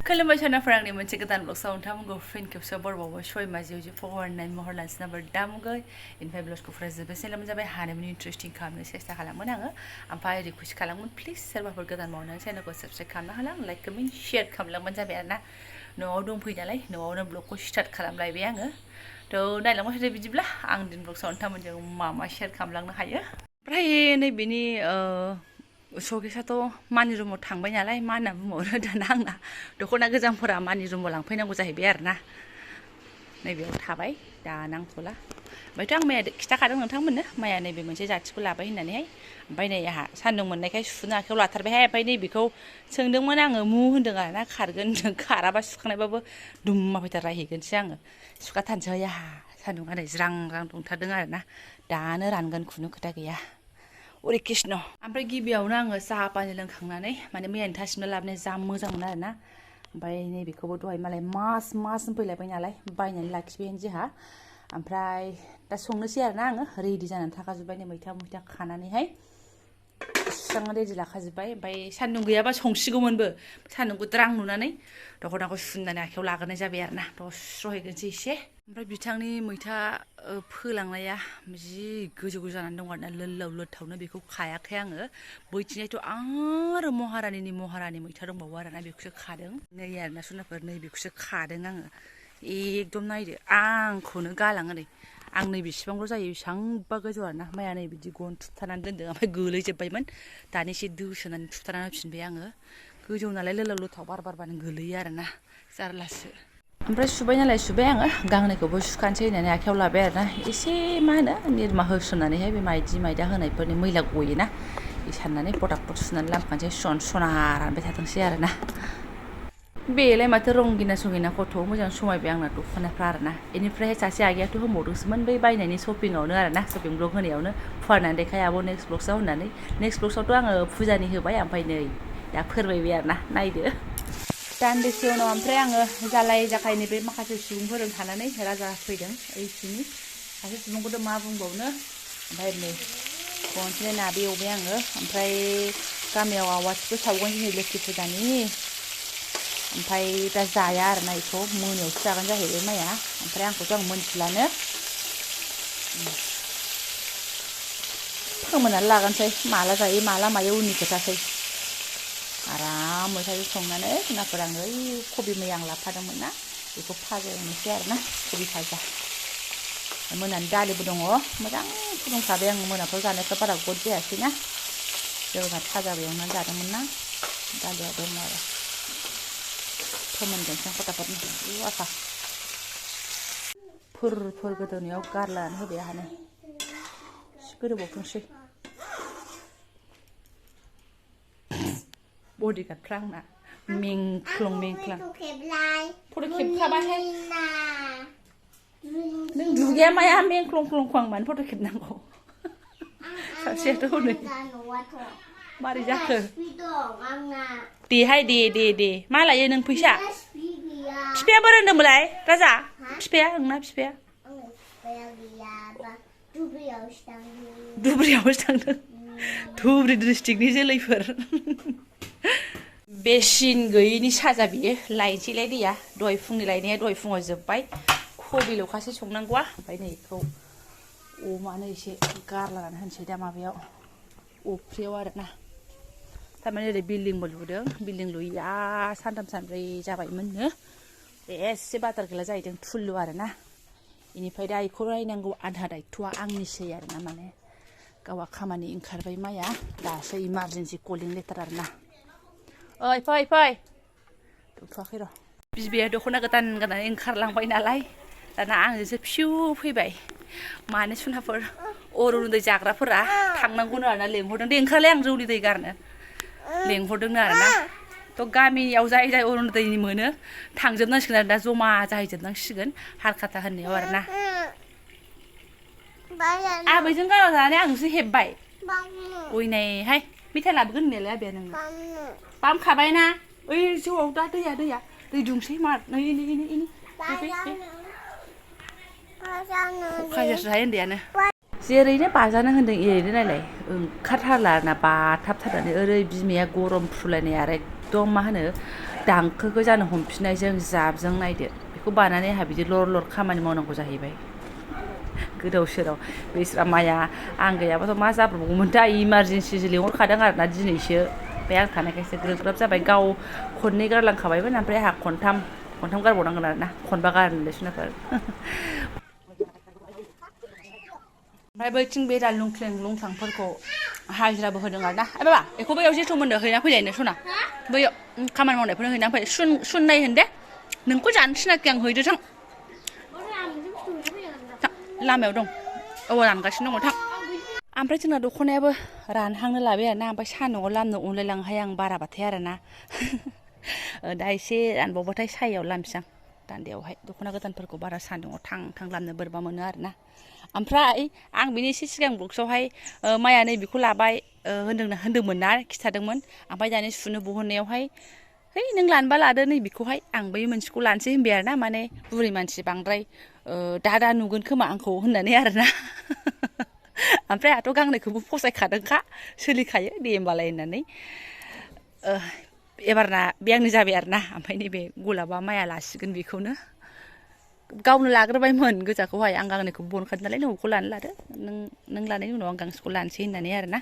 खुलुमबाय सोनाफोर आंनि मोनसे गोदान ब्लगसाव नोंथांमोनखौ फिन खेबसेयाव बरबावो सय माजियाव जे फहरनाय महर लानसिनाबो दामुगै इनफाय ब्लगखौ फुरा जोबोसेल जाबाय हानायमानि इन्टारेस्टिं खालामनो सेस्था खालामोन आङो ओमफ्राय रिकुवेस्ट खालामोन प्लिज सोरबाफोर गोदान मावनानै चेनेलखौ साबस्क्राइब खालामना होला लाइक कमेन्ट शेयार खालामलांबानो जाबाय आरो ना न'आव दंफैयो नालाय न'आवनो ब्लगखौ स्टार्ट खालामलायबाय आङो थ' नायलांबाय थादो बिदिब्ला आं दिन ब्लगसाव नोंथांमोनजों मा शेयार खालामलांनो हायो ओमफ्राय नैबेनि सकेसाथ' मानि रुमाव थांबाय नालाय मा होनना बुंबावनो दाना आंना दख'ना गोजामफोरा मानि रुमाव लांफैनांगौ जाहैबाय आरो ना नैबेयाव थाबाय दा नांथ'ला ओमफ्रायथ' आं मैया खिथाखादों नोंथांमोननो माइया नैबे मोनसे जाथिखौ लाबाय होननानैहाय ओमफ्राय नै आंहा सान्दुं मोननायखाय सुनो आखायाव लाथारबायहाय ओमफ्राय नैबेखौ सोंदोंमोन आङो मु होन्दों आरो ना खारगोन होन्दों खाराबा सुखांनायबाबो दुम्मा फैथार रायहैगोनसो आङो सुखाथारनोसै आंहा सान्दुंआ नै ज्रां ज्रां दुंथारदों आरो ना दानो रानगोन खुनु खोथा गैया अरे कृष्ण ओमफ्राय गिबियावनो आङो साहा पानि लोंखांनानै माने मैयानि थासिमनो लाबोनाय जा मोजां मोनो आरो ना ओमफ्राय नैबेखौबो दहाय मालाय मास फैलायबाय नालाय बायनानै लाखिबायानो जोंहा ओमफ्राय दा संनोसै आरो ना आङो रेडि जानानै थाखाजोब्बाय नै मैथा खानानैहाय सुस्रांना रेडि लाखाजोब्बाय ओमफ्राय सान्दुं गैयाबा संसिगौमोनबो सान्दुंखौ द्रां नुनानै दख'नाखौ सुनानै आखायाव लाग्रोनाय जाबाय आरो ना दस्र'हैगोनसै एसे ओमफ्राय बिथांनि मैथा फोलांनाया जि गोजौ जानानै दं आरो ना लोल्लाव लोथावनो बेखौ खायाखै आङो बैथिंजायथ' आरो महारानि मैथा दंबावो आरो ना बेखौसो खादों नै आरो ना सुनाफोर नै बेखौसो खादों आङो एकदम नायदो आंखौनो गालाङो नै आं नै बेसेबांल' जायो बेसेबांबा गोजौ आरो ना माया नै बिदि गन थुबथानानै दोनदों ओमफ्राय गोलैजोब्बायमोन दानि एसे दोसोनानै थुबथानानै होफिनबाय आङो गोजौ नालाय लोल्लाव लोथाव बारबानो गोलैयो आरो ना जारलासो ओमफ्राय सुबाय नालाय सुबाय आङो गांनैखौबो सुखानोसै होननानै आखायाव लाबाय आरो ना एसे मा होनो निरमा होसननानैहाय बे मायदा होनायफोरनि मैला गयोना बे साननानै पटाक सुनानै लामखानोसै सना रानबाय थाथोंसै आरो ना बेलाय माथो रंगिना संगिना गथ' मोजां समायबाय आंना दख'नाफ्रा आरो ना बेनिफ्राय सासे आगैयाथ' होनबावदोंसोमोन बै बायनायनि शपिंआवनो आरो ना शपिं ब्लग होनायावनो फुवारनानै देखाय आब' नेक्स्ट ब्लगसाव होननानै नेक्स्ट ब्लगसावथ' आङो फुजानि होबाय ओमफ्राय नै दा फोरमायबाय आरो ना नायदो दान्दिसे उनाव ओमफ्राय आङो जाखायनि बे माखासे सुबुंफोरजों थानानै राजा फैदों ओइसिनि सासे सुबुंखौथ' मा बुंबावनो ओमफ्राय नै खनसे नाबे एवबाय आङो ओमफ्राय गामियाव आवाथिबो सावगोन दिनै लोखि फुजानि ओमफ्राय दा जाया आरो ना बेखौ मोनायावसो जागोन जाहैबाय माइया ओमफ्राय आंखौथ' आं मोनथिलानो फोमोननानै लागोनसै माला जायो माला मायो उननि खोथासै आराम मैथाजों संनानै सुनाफोर आङो ओइ कबि मैया आं लाफादोंमोन ना बेखौ भाजा एवनोसै आरो ना कबि भाजा मोनानि दालिबो दङ मोजां फुदुंखाबाय आङो मोनाफ्राव जानायफ्रा बारा गद जायासै ना जोगोनार भाजाबो एवनानै जादोंमोन ना दालिया दङ आरो फोमोनगोनसै फटाफट आफा फोर गोदौनायाव गारलानानै होबाय आंहा नै गोदौबावथोंसै बडिगार्डफ्रा आंना मेंख्लं फट' खेबखाबायहाय नों दुगैया माया मेंख्लं आं मानो फट' खेबनांगौ सासेयाथ' हनै मारै जाखो देहाय दे मा लायो नों फैसा बिफाया बोरै होनदोंमोनलाय राजा बिफाया नोंना बिफाया धुब्रियावसो थांदों धुब्रि डिस्ट्रिक्टनि जोलैफोर बे सिन गैयिनि साजा बियो लायनोसैलाय दैया दहाय फुंनि लायनाया दहाय फुङाव जोब्बाय कबिल'खासो संनांगौआ ओमफ्राय नै बेखौ अमानो एसे गारलानानै होनोसै दा माबायाव अफ्रियाव आरो ना थारमाने ओरै बिल्डिंबो लुदों बिल्डिं लुयैया सानथाम सानब्रै जाबायमोननो एसे बाटार गैला जाहैदों थुल्लु आरो ना बेनिफ्राय दा बेखौ नायनांगौ आधा दायथ'आ आंनिसै आरो ना माने गावहा खामानि ओंखारबाय माइया दासो इमारजेन्सि कलिं लेटार आरो ना ओइ फै दौथ'वाखै र' बिबैया दख'ना गोदान गाननानै ओंखारलांबाय नालाय दाना आंजोंसो फिउ फैबाय मानो सुनाफोर अरुनदय जाग्राफोरा थांनांगौनो आरोना लेंहरदों दे ओंखारलाय आं जौनि दै गारनो लेंहरदोंनो आरोना थ' गामियाव जाय अरुनदयनि मोनो थांजोबनांसिगोन आरो दा जमा जाहैजोबनांसिगोन हारखाथा होननायाव आरो ना आबैजों गानाव जानानै आंसो हेब्बाय अयनायहाय मेथाइ लाबोगोन होननायालाय आबैया नोंनो बामखाबाय ना ओइ जौआव दा दैया दै दुंसै मार नै अखायजासोहाय उन्दैयानो जेरैनो बाजानो होन्दों एरैनो नायलाय ओंखारथारला आरोना बाथाबथारनानै ओरै बिमाया गरम फुलायनाय आरो एकदम मा होनो दांखोखौ जानो हमफिननायजों जाबजों नायदो बेखौ बानानै आंहा बिदि लर लर खामानि मावनांगौ जाहैबाय गोदाव सोराव बेस्रा माया आं गैयाबाथ' मा जाब्रबगौमोन दा इमारजेन्सिसो लिंहरखादों आरोना दिनैसो ओमफ्राय आं थानायखायसो ग्रोब ग्राब जाबाय गाव खननै गारलांखाबायमोन ओमफ्राय आंहा खनथाम गारबावनांगोन आरोना खनबा गारनोलाय सुनाफोर ओमफ्राय बैथिं बे दा लुंख्लें लुंथांफोरखौ हाजिराबो होदों आरोना बाबा बेखौ बैयाव जेथ' मोन्दो हैना फैलायनो सना बैयाव खामानि मावनायफोरनो हैना फै सुन नाय होन दे नोंखौ जानो थिनाखि आं हैदो थां लामायाव दं औ रानगासिनो दङ थां ओमफ्राय जोंना दख'नायाबो रानहांनो लाबाय आरोना ओमफ्राय सान्दुङाव लामनो अनलायलाङोहाय आं बाराबाथाय आरोना दा एसे रानबावबाथाय सायाव लामसां दान्दायावहाय दख'ना गोदानफोरखौ बारा सान्दुङाव थां थां लामनो बोरैबा मोनो आरोना ओमफ्राय आं बिनि एसे सिगां ब्लग्सआवहाय माया नै बेखौ लाबाय होन्दोंमोन ना खिथादोंमोन ओमफ्राय दानि सुनो बहननायावहाय है नों लानोबा लादो नै बेखौहाय आं बै मोनसेखौ लानोसै होनबाय आरोना माने बुरै मानसि बांद्राय दा नुगोन खोमा आंखौ होननानै आरोना ओमफ्राय आंहाथ' गांनैखौबो फसायखादोंखा सोलिखायो दे होमबालाय होननानै एबारना बे आंनि जाबाय आरोना ओमफ्राय नैबे गलाबा माया लासिगोन बेखौनो गावनो लाग्रोबायमोन गोजाखौहाय आं गांनैखौ बनखादों नालाय नों बेखौ लादो नों लानायनि उनाव आं गांसेखौ लानोसै होननानै आरोना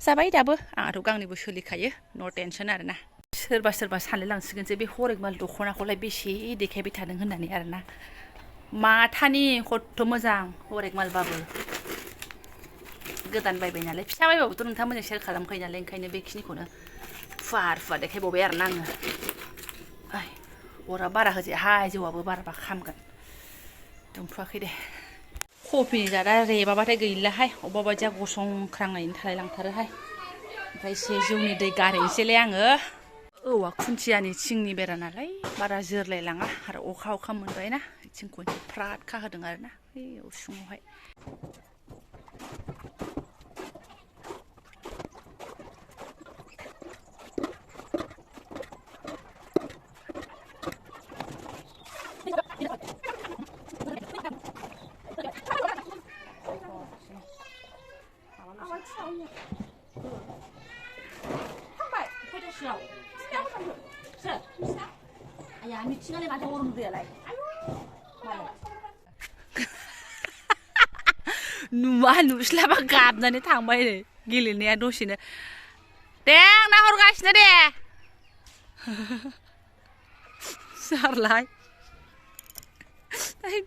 जाबाय दाबो आंहाथ' गांनैबो सोलिखायो न' टेनसन आरोना सोरबा सानलाय लांसिगोनसो बे हरेकमाल दख'नाखौलाय बेसे देखायबाय थादों होननानै आरोना माथानि खथ्थ' मोजां हरेकमालबाबो गोदान बायबाय नालाय फिसा बायबाबोथ' नोंथांमोनजों सेयार खालामखायो नालाय ओंखायनो बेखिनिखौनो फुवार देखायबावबाय आरोना आङो अरा बारा होजायाहाय जौआबो बाराबा खामगोन दुंथ'वाखै दे कफिनि जादा रेबाबाथाय गैलाहाय अबेबा बायदिया गसंख्रांनायनि थालाय लांथारोहाय ओमफ्राय एसे जौनि दै गारहैनोसैलाय आङो औवा खुन्थियानि थिंनि बेरा नालाय बारा जोरलायलाङा आरो अखा मोनबायना थिंखौ फ्राद खाहोदों आरोना बै उसुङावहाय 아야 미치겠네 맞아 오르는 데야 नुवा नुस्लाबा गाबनानै थांबाय नै गेलेनाया दसेनो दे आं नाहरगासिनो दे सारलाय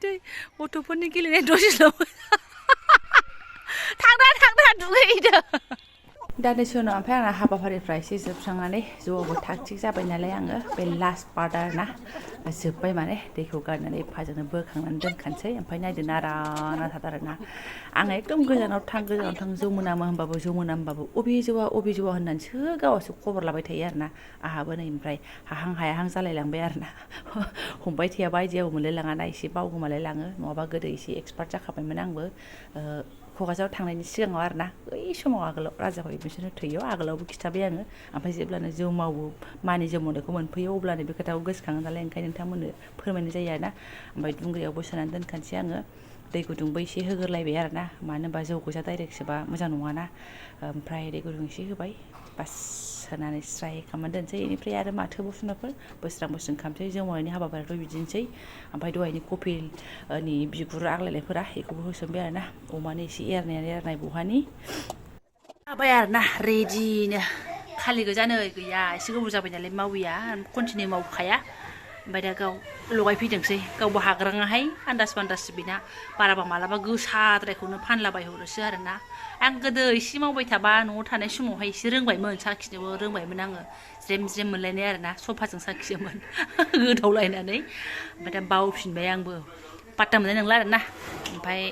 दै गथ'फोरनि गेलेनाया दसेल' थांना दुगैहैदो दानैसो उनाव ओमफ्राय आंना हाबाफारिफ्रा एसे जोबस्रांनानै ज'आवबो थाग थिग जाबाय नालाय आङो बे लास्ट पार्ट आरोना जोब्बाय माने दैखौ गारनानै एफाजोंनो बोखांनानै दोनखानोसै ओमफ्राय नायदो नारा थाथारो आरोना आङो एकदम गोजानाव थां जौ मोनामो होनबाबो अबे जौआ होननानैसो गावसो खबर लाबाय थायो आरोना आंहाबो नै ओमफ्राय हाहां हायाहां जालायलांबाय आरोना हमबाय थायाबा आइडियाबो मोनलायलाङाना एसे बावगोमालाय लाङो नङाबा गोदो एसे एक्सपार्ट जाखाबायमोन आंबो क'क्राझाराव थांनायनि सिगाङाव आरोना बै समाव आगोलाव राजाखौ एडमिसन होथ'यो आगोलावबो खिथाबाय आङो ओमफ्राय जेब्लानो जौ मावो मानि जौ मावनायखौ मोनफैयो अब्लानो बे खोथाखौ गोसोखाङो नालाय ओंखायनो नोंथांमोननो फोरमायनाय जायो आरोना ओमफ्राय दुंग्रियावबो सोनानै दोनखानोसै आङो दै गुदुंबो एसे होगोरलायबाय आरोना मानो होनबा जौ गोजा डाइरेक्ट सोबा मोजां नङाना ओमफ्राय दै गुदुं एसे होबाय बास होनानै स्राय खालामनानै दोनसै बेनिफ्राय आरो माथो बुस्थुफोर बोस्रां खालामसै जौ मावनायनि हाबाफारियाथ' बिदिनोसै ओमफ्राय दहायनि कफिनि बिगुर आग्लायनायफोरा बेखौबो होसनबाय आरोना अमानो एसे एरनाय बहानि जाबाय आरोना रेडिनो खालि गोजानो गैया एसे गोबाव जाबाय नालाय माविया कन्टिनिउ मावखाया ओमफ्राय दा गाव लगायफैदोंसै गावबो हाग्राङाहाय आन्दाज बेना बाराबा मालाबा गोसाद्रायखौनो फानलाबायहरोसो आरोना आं गोदो एसे मावबाय थाबा न'आव थानाय समावहाय एसे रोंबायमोन साखिनोबो रोंबायमोन आङो ज्रेम मोनलायनाय आरोना सफाजों साखियोमोन गोदावलायनानै ओमफ्राय दा बावफिनबाय आंबो पात्ता मोननाय नंला आरोना ओमफ्राय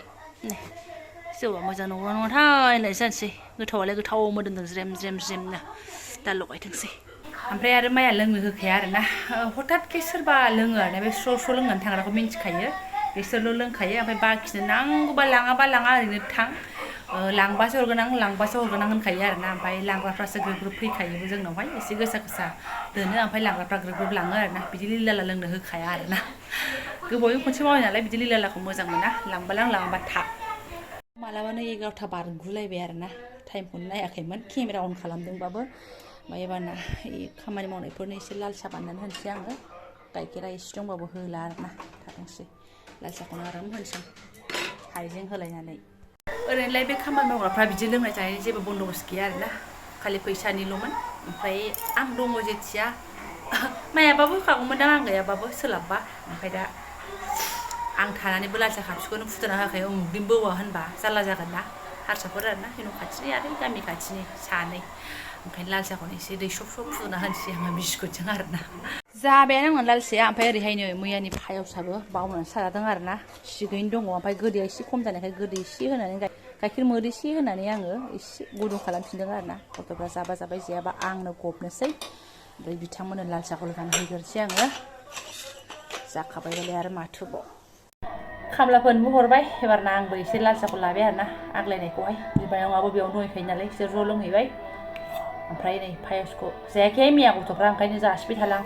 जौआ मोजां नंगौना नङाथाय होननाय जानोसै गोथावालाय गोथाव मोदोमदों ज्रेमनो दा लगायथोंसै ओमफ्राय आरो माया लोंनो होखाया आरोना हठातके सोरबा लोङो आरोना बे स्र' लोंनानै थांग्राखौ मिन्थिखायो बिसोरल' लोंखायो ओमफ्राय बाखिनो नांगौबा लाङाबा लाङा ओरैनो थां लांबासो हरगोन आं होनखायो आरोना ओमफ्राय लांग्राफ्रासो ग्रोब फैखायोबो जोंनावहाय एसे गोसा दोनो ओमफ्राय लांग्राफ्रा ग्रोब लाङो आरोना बिदि लिलाला लोंनो होखाया आरोना गोबावजों खनसे मावनाय नालाय बिदि लिलालाखौ मोजां मोना लाङाबा थाब मालाबानो 11ता बारगुलायबाय आरोना टाइमखौनो नायाखैमोन केमेरा अन खालामदोंबाबो एबारना खामानि मावनायफोरनो एसे लाल साहा बानायनानै होनोसै आङो गाइखेरा एसे दंबाबो होला आरोना थाथोंसै लाल साहाखौनो आराम होनोसै हाइजें होलायनानै ओरैनोलाय बे खामानि मावग्राफ्रा बिदि लोंनाय जानायनि जेबो बन्द'बस्त गैया आरोना खालि फैसानिल'मोन ओमफ्राय आं दङ जेथिया माइयाबाबो होखागौमोनदां आं गैयाबाबो सोलाबबा ओमफ्राय दा आं थानानैबो लाल साहा कापसेखौनो फुदुंना होखायो उमुगनि बौआ होनबा जारला जागोन ना हारसाफोर आरोना न' खाथिनि आरो गामि खाथिनि सानै ओंखायनो लाल साहाखौनो एसे दैसब सब फुदुंना होनोसै आङो बिस्कुटजों आरोना जाबायानो आंना लाल साहाया ओमफ्राय ओरैहायनो मैयानि पायसाबो बावनानै साजादों आरोना थिगैनो दङ ओमफ्राय गोदैया एसे खम जानायखाय गोदै एसे होनानै गाइखेर मोदै एसे होनानै आङो एसे गुदुं खालामफिनदों आरोना गथ'फ्रा जाबा जाबाय जायाबा आंनो गबनोसै ओमफ्राय बिथांमोननो लाल साहाखौ लोंनानै हैग्रोनोसै आङो जाखाबाय नालाय आरो माथोबाव खामलाफोरनोबो हरबाय एबारना आंबो एसे लाल साहाखौ लाबाय आरोना आग्लायनायखौहाय बिमायंआबो बेयावनो दंहैखायो नालाय बिसोर ज' लोंहैबाय ओमफ्राय नै पायसखौ जायाखैहाय मैया गथ'फ्रा ओंखायनो जासिबाय थालां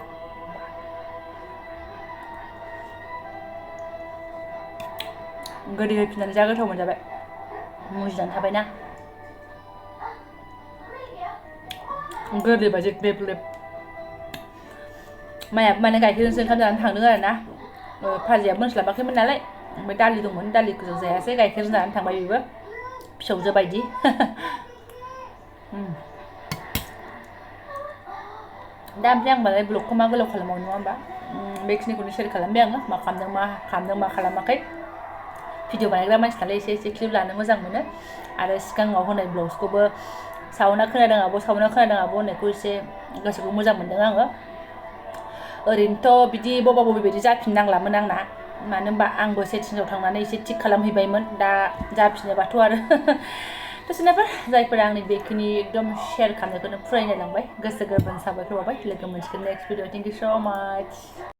गोदै होफिननानै जा गोथाव मोनजाबाय मुजिनानै थाबायना गोदैबादि ग्लेब ग्लेब माइयाबो माने गाइखेरजोंसो ओंखाम जानानै थांदों आरोना भाजिया मोनस्लाबाखैमोन नालाय ओमफ्राय दालि दंमोन दालिखौ जायासै गाइखेरजों जानानै थांबाय बेबो फिसौजो बायदि दा ओमफ्राय आं मालाय ब्लगखौ मा गोलाव खालामबावनो नङा होमबा बेखिनिखौनो शेयार खालामबाय आङो मा खालामदों मा खालामाखै भिडिअ बानायग्रा मानसि नालाय एसे क्लिप लानो मोजां मोनो आरो सिगाङाव होनाय ब्लग्सखौबो सावना खोनादों आब' होननायखौ एसे गोसोखौ मोजां मोनदों आङो ओरैनोथ' बिदि बबा बबि बायदि जाफिननांलामोन आंना मानो होनबा आंबो सेटिंसाव थांनानै एसे थिग खालामहैबायमोन दा जाफिनोबाथ' आरो दसेनोबा जायफोरा आंनि बेखिनि एकदम शेयार खालामनायखौनो फरायनायलांबाय गोसो गोरबोनि साबायखर बावबाय लोगो मोनसिगोन नेक्स्ट भिडिअ थेंक इउ स' माच